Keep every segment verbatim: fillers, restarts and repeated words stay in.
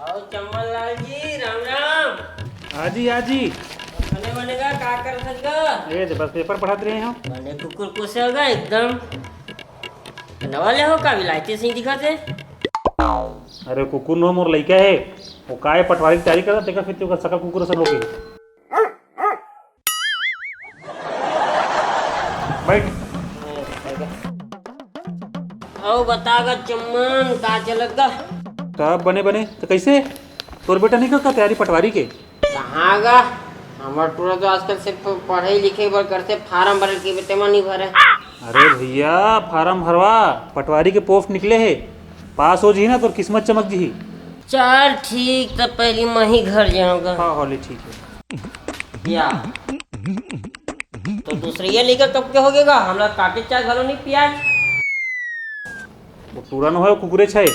आओ चम्मन लाल जी, राम राम। आजी, आजी। बने बने गा, का करत हस गा? ए दे, बस पेपर पढ़त रहे हो। बने कुकुर कुसे हो गा एकदम। नवा ले हो का, विलायती सही दिखत हे। अरे कुकुर नो, मोर लइका हे। वो काय पटवारी की तैयारी करत, देखा फिर तेकर सकल कुकुर असन हो गई। बैठ। अउ बता गा चम्मन, का चलत गा? सब बने बने। तो कैसे, तोर बेटा नहीं करता तैयारी पटवारी के? कहाँ गा? हमर टूरा तो आजकल सिर्फ पढ़े लिखे बर करथे, फार्म भरे के बेटे मन नहीं भरे। अरे भैया, फार्म भरवा, पटवारी के पोस्ट निकले हे, पास हो जी ना, तोर किस्मत चमक जी। चल ठीक, तो पहली मैं ही घर जाऊंगा। हाँ, हाँ, ले ठीक है। या। तो दूसरे ये लेकर कब के हो गएगा? हमरा काटे चाय घलो नहीं पिया। वो टूरा न होय, कुकुरे छै।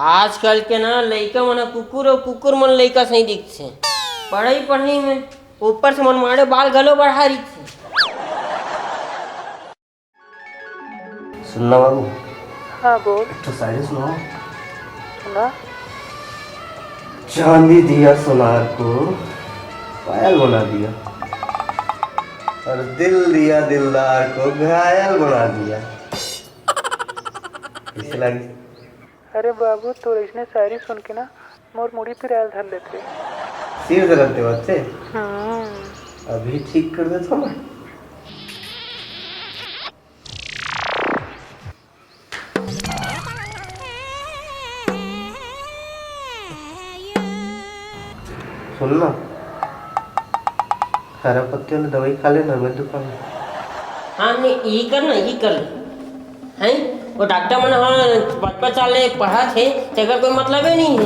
आजकल के ना लइका मन कुकुर अउ कुकुर मन लइका सही दिखथे। पढ़ई पढ़ई में ऊपर से मन माड़े बाल घलो बढ़ा रहिथे। सुनना बाबू। हाँ बोल। एक ठो शायरी सुनाओ। सुना। चांदी दिया सोनार को पायल बना दिया, और दिल दिया दिलदार को घायल बना दिया। कैसे लगी? अरे बाबू, तोर अइसने शायरी सुन के ना मोर मुड़ी पिरायल धर लेथे। सिर दर्द देवत हे? हम्म। अभी ठीक कर देता हूँ मैं। सुन ना, हरा पत्ती वाला दवाई खा लेना, मैं दुकान में। हाँ, नहीं, यही कर ना, यही कर। हैं? वो डॉक्टर मन ह पाँच पाँच साल ले पढ़त हे, तेकर कोई मतलब ही नहीं है।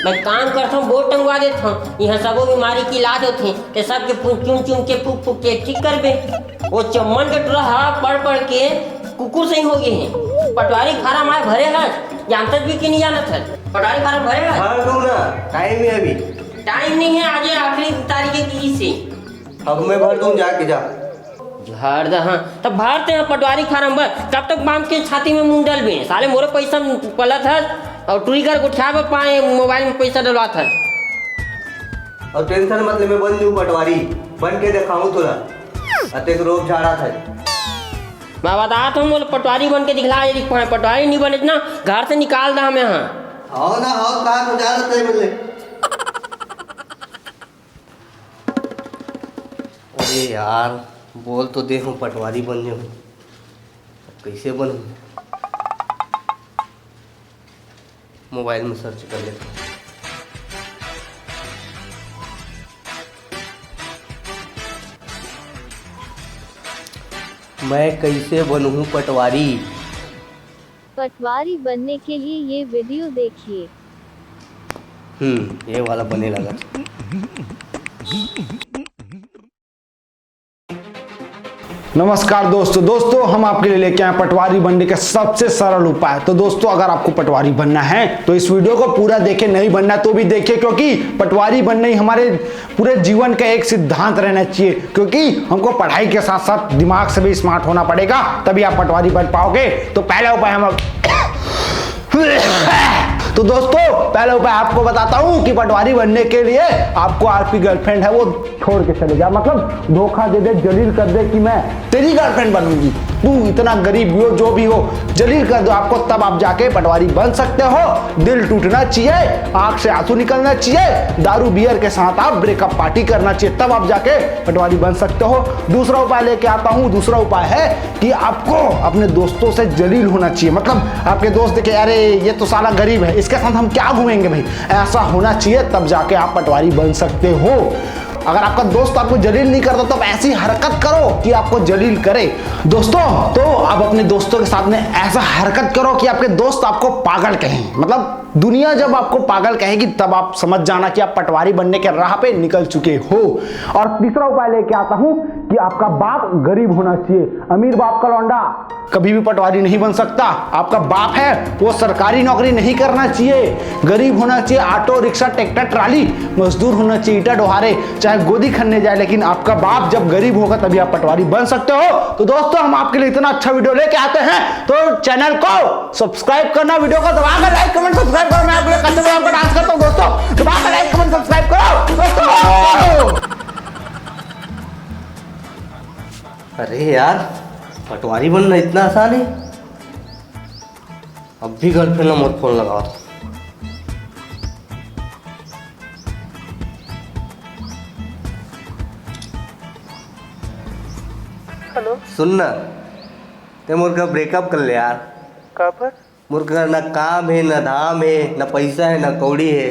मैं काम करता हूँ, बोर्ड टंगवा देता हूँ, यहाँ सबो बीमारी के इलाज होते हैं, ते सबके पु-, चुन चुन के फूक फूक के ठीक करबे। वो चम्मन के टूरा ह पढ़ पढ़ के कुकुर सही हो गए हैं। पटवारी फार्म आए भरे हस, जानत भी कि नहीं जानत हस? पटवारी फार्म भरे हस? भर दूँ ना, टाइम है अभी। टाइम नहीं है, आज आखिरी तारीख है, की से। अब मैं भर दूँ, जाके जा। झाड़ द, हाँ। तब भरते हैं पटवारी फार्म भर, तब तक बांध के छाती में मुंह डलबे। साले मोरे पैसा पलत हस और टूरी कर गोठिया में पाए मोबाइल में पैसा डलवात हस। और टेंशन मत ले, मैं बन जूँ पटवारी, बन के दिखाऊँ तोला। अतेक रोब झाड़ा था। मैं बतात हूँ, मोला पटवारी बन के दिखला, ये दिख पाए, पटवारी नहीं बने ना, घर से निकाल दा हमें, हाँ। आओ ना, आओ, कहाँ को जा रहे थे बोले? अरे यार, बोल तो दे हूँ पटवारी बन जाऊँ, अब कैसे बनूँ? मोबाइल में सर्च कर लेता हूँ। मैं कैसे बनूँ पटवारी? पटवारी बनने के लिए ये वीडियो देखिए। हम्म, ये वाला बने लगा। नमस्कार दोस्तों, दोस्तों हम आपके लिए लेके आए पटवारी बनने का सबसे सरल उपाय। तो दोस्तों अगर आपको पटवारी बनना है तो इस वीडियो को पूरा देखें, नहीं बनना तो भी देखिए, क्योंकि पटवारी बनना ही हमारे पूरे जीवन का एक सिद्धांत रहना चाहिए, क्योंकि हमको पढ़ाई के साथ साथ दिमाग से भी स्मार्ट होना पड़ेगा, तभी आप पटवारी बन पाओगे। तो पहला उपाय हम तो दोस्तों पहला उपाय आपको बताता हूँ कि पटवारी बनने के लिए आपको आपकी गर्लफ्रेंड है वो छोड़ के चले जा, मतलब धोखा दे दे, जलील कर दे कि मैं तेरी गर्लफ्रेंड बनूंगी, तू इतना गरीब हो जो भी हो, जलील कर दो आपको, तब आप जाके पटवारी बन सकते हो। दिल टूटना चाहिए, आंख से आंसू निकलना चाहिए, दारू बियर के साथ आप ब्रेकअप पार्टी करना चाहिए, तब आप जाके पटवारी बन सकते हो। दूसरा उपाय लेके आता हूँ। दूसरा उपाय है कि आपको अपने दोस्तों से जलील होना चाहिए। मतलब आपके दोस्त देखे, अरे ये तो साला गरीब है, इसके साथ हम क्या घूमेंगे भाई, ऐसा होना चाहिए, तब जाके आप पटवारी बन सकते हो। अगर आपका दोस्त आपको जलील नहीं करता तो आप ऐसी हरकत करो कि आपको जलील करे। दोस्तों, तो आप अपने दोस्तों के साथ में ऐसा हरकत करो कि आपके दोस्त आपको पागल कहें। मतलब दुनिया जब आपको पागल कहेगी तब आप समझ जाना कि आप पटवारी बनने के राह पे निकल चुके हो। और तीसरा उपाय लेके आता हूँ। आपका बाप गरीब होना चाहिए, अमीर बाप का लौंडा कभी भी पटवारी नहीं बन सकता। आपका बाप है, वो सरकारी नौकरी नहीं करना चाहिए, गरीब होना चाहिए। ऑटो रिक्शा, ट्रैक्टर ट्राली, मजदूर होना चाहिए, ईटा डोहारे, चाहे गोदी खनने जाए, लेकिन आपका बाप जब गरीब होगा तभी आप पटवारी बन सकते हो। तो दोस्तों, हम आपके लिए इतना अच्छा वीडियो लेके आते हैं, तो चैनल को सब्सक्राइब करना, वीडियो को दबा कर लाइक कमेंट सब्सक्राइब करो। मैं आपके लिए कच्चे बादाम का डांस करता हूँ दोस्तों, दबा कर लाइक कमेंट सब्सक्राइब करो दोस्तों। अरे यार, पटवारी बनना इतना आसान है? अब भी गर्लफ्रेंड ला मोर फोन लगावत। हेलो। सुन ना, ते मोर का ब्रेकअप कर ले यार। काबर? मोर का ना काम है, ना धाम है, ना पैसा है, ना कौड़ी है,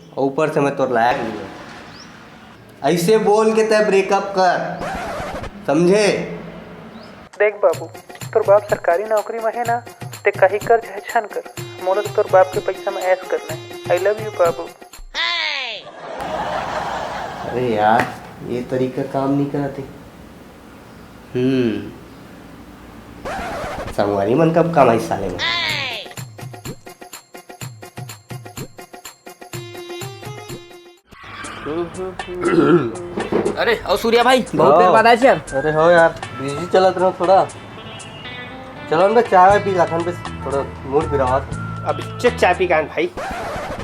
और ऊपर से मैं तोर लायक नहीं हूँ। ऐसे बोल के तय ब्रेकअप कर, समझे? देख बाबू, तोर बाप सरकारी नौकरी में है ना, ते कहीं कर चाहे छन कर, मोला तो तोर बाप के पैसा में ऐश करना है। आई लव यू बाबू। अरे यार, ये तरीका काम नहीं करते। हम्म, संगवारी मन कब कमाई साले मन। अरे, अउ सूर्या भाई, बहुत देर बाद आए यार। अरे हो यार, बिजी चलत रहो थोड़ा। चलो ना, चाय वाय पी लाथन बस, थोड़ा मूड पिरावत। अब इच्चे चाय पी कान भाई।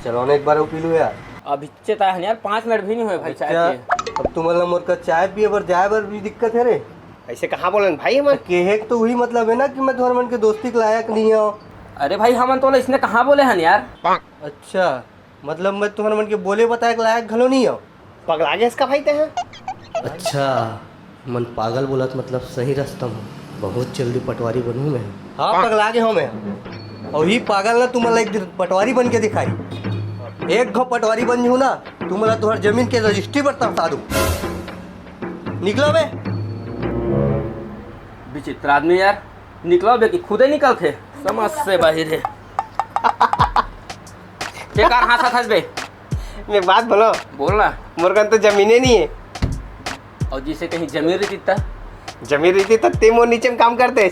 चलो ना, एक बार वो पी लो यार। अब इच्चे ताय हन यार, पाँच मिनट भी नहीं हुए भाई चाय अच्छा, पिए। अब तुम मतलब मोर का चाय पिए बर जाए बर भी दिक्कत है रे। ऐसे कहाँ बोलन भाई हमन? केहे के तो वही मतलब है ना कि मैं तुम्हारे मन के दोस्ती के लायक नहीं हूँ। अरे भाई, हमन तोला इसने कहाँ बोले हन यार? अच्छा, मतलब मैं तुम्हारे मन के बोले बताए के लायक घलो नहीं हूँ। पगला गया इसका भाई ते हैं। अच्छा, मन पागल बोलत मतलब सही रास्ता में। बहुत जल्दी पटवारी बनूँ मैं। हाँ, पगला गया हूँ मैं। और ही पागल ना तुम एक दिन पटवारी बन के दिखाई। एक घो पटवारी बन जू ना, तुमला तुम्हार जमीन के रजिस्ट्री पर तरसा दूँ। निकलो बे। विचित्र आदमी यार, निकलो बे कि खुदे निकलथे, समझ से बाहर है। बेकार हाँसत हस बे। मैं बात बोलो। बोल ना। मोर कन तो जमीने नहीं है। और जिसे कहीं जमीन रहती त? जमीन रहती त ते मोर नीचे में काम करते।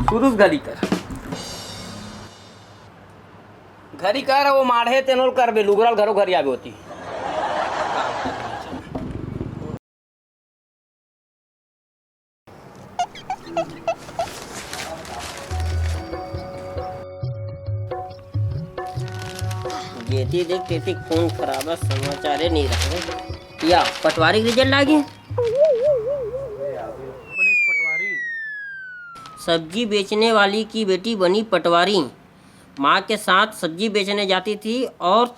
सुरुज घरी कर। घरी कर, वो माढ़े तेनोल करबे, लुगराल घरो घरी आबे होती। जेती देख तेती खून खराबा, समाचारे नहीं रहे। या पटवारी के रिजल्ट आ गया। सब्जी बेचने वाली की बेटी बनी पटवारी। माँ के साथ सब्जी बेचने जाती थी और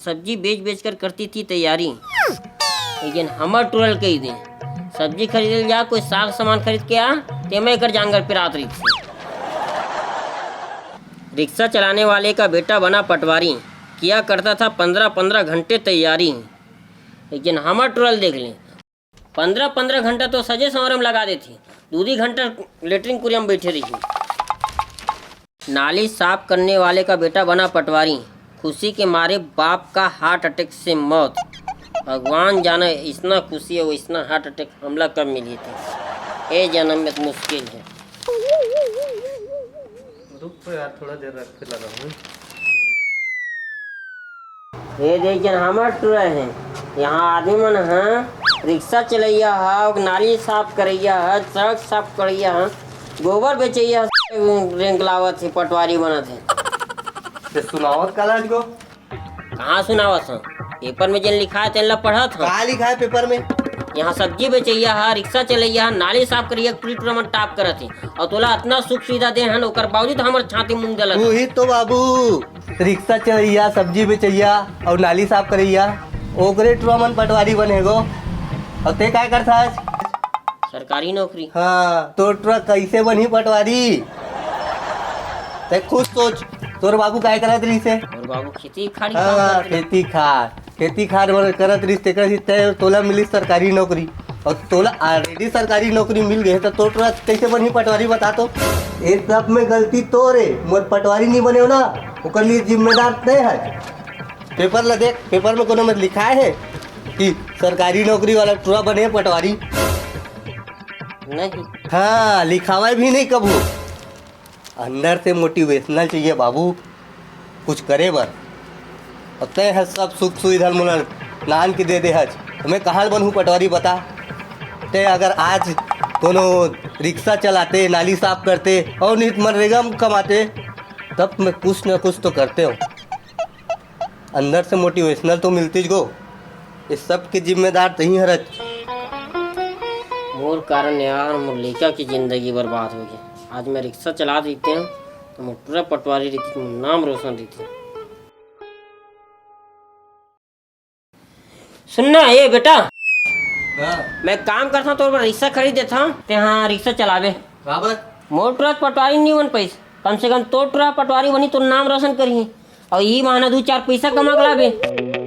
सब्जी बेच बेच कर करती थी तैयारी। लेकिन हमर टुरल कही दे, सब्जी खरीदे जा, कोई साग सामान खरीद के आ, ते मैं कर जांगर पिरात रही थी। रिक्शा चलाने वाले का बेटा बना पटवारी, किया करता था पंद्रह पंद्रह घंटे तैयारी। लेकिन हमर टुरल देख ले, पंद्रह पंद्रह घंटा तो सजे संवरे में लगा देथे, दू दी घंटा लेटरिन कुरिया में बैठे रही। नाली साफ करने वाले का बेटा बना पटवारी, खुशी के मारे बाप का हार्ट अटैक से मौत। भगवान जाने इसना खुशी है, वो इसना हार्ट अटैक हमला कब मिली थी। ए जन्म में तो मुश्किल है। रुक तो यार, थोड़ा देर रख, फिर लगाऊंगा। ये देख जन हमर टुरा है, यहाँ आदमी मन ह, रिक्शा चलैया ह, नाली साफ करैया ह, सड़क साफ करैया ह, गोबर बेचैया ह, रेंगलावत है, पटवारी बनत है। ते सुनावत काला आज को? कहाँ सुनावत ह? पेपर में जेन लिखा है तेन ला पढ़त ह। का लिखा है पेपर में? यहाँ सब्जी बेचैया ह, रिक्शा चलैया ह, नाली साफ करैया, टुरी टुरा मन टाप करत है, और तोला अतना सुख सुविधा दे हन, ओकर बावजूद हमर छाती मूंद देलत। तू ही तो बाबू, रिक्शा चलैया, सब्जी बेचैया और नाली साफ करैया, ओकरे टुरा मन पटवारी बने गो। और ते काय करथस? सरकारी नौकरी। हाँ, तो टुरा कैसे बनही पटवारी? ते खुद सोच, तोर बाबू काय करत रहिस हे? मोर बाबू खेती खाड़ी काम हाँ, करत रहिस। खेती खार। खेती खार बर करत रहिस, तेकर ही तय तोला मिलिस सरकारी नौकरी, और तोला already सरकारी नौकरी मिल गए, तो तोर टुरा कैसे बनही पटवारी, बता तो? ये सब में गलती तोर हे, मोर पटवारी नहीं बने हो ना, ओकर लिए जिम्मेदार तय है। पेपर ला देख, पेपर में कोनो में लिखाए है? कि सरकारी नौकरी वाला टुरा बने पटवारी। नहीं। हाँ, लिखावय भी नहीं कभू। अंदर से मोटिवेशनल चाहिए बाबू, कुछ करे बर। अब तैं ह सब सुख सुविधा ल मोला नान के दे दे हच, त मैं कहाँ ल बनहूँ पटवारी, बता? तैं अगर आज कोनो रिक्शा चलाते, नाली साफ करते अउ नहीं त मनरेगा म कमाते, तब मैं कुछ न कुछ तो करते हूँ। अंदर से मोटिवेशनल तो मिलतीच गो, ये सब के जिम्मेदार तहीं हरच। मोर कारण यार, मोर लइका की जिंदगी बर्बाद हो गई। आज मैं रिक्शा चला देते हूँ तो मोर टुरा पटवारी रहितिस, मोर नाम रोशन रहितिस। सुन ना, ए बेटा, हाँ। मैं काम करता हूँ, तोर बर रिक्शा खरीद देता हूँ, ते हाँ रिक्शा चलाबे। काबर? मोर टुरा पटवारी नहीं बन पाइस, कम से कम तोर टुरा पटवारी बनी, तोर नाम रोशन करही, और ई बहाना दू चार पैसा कमा के लाबे।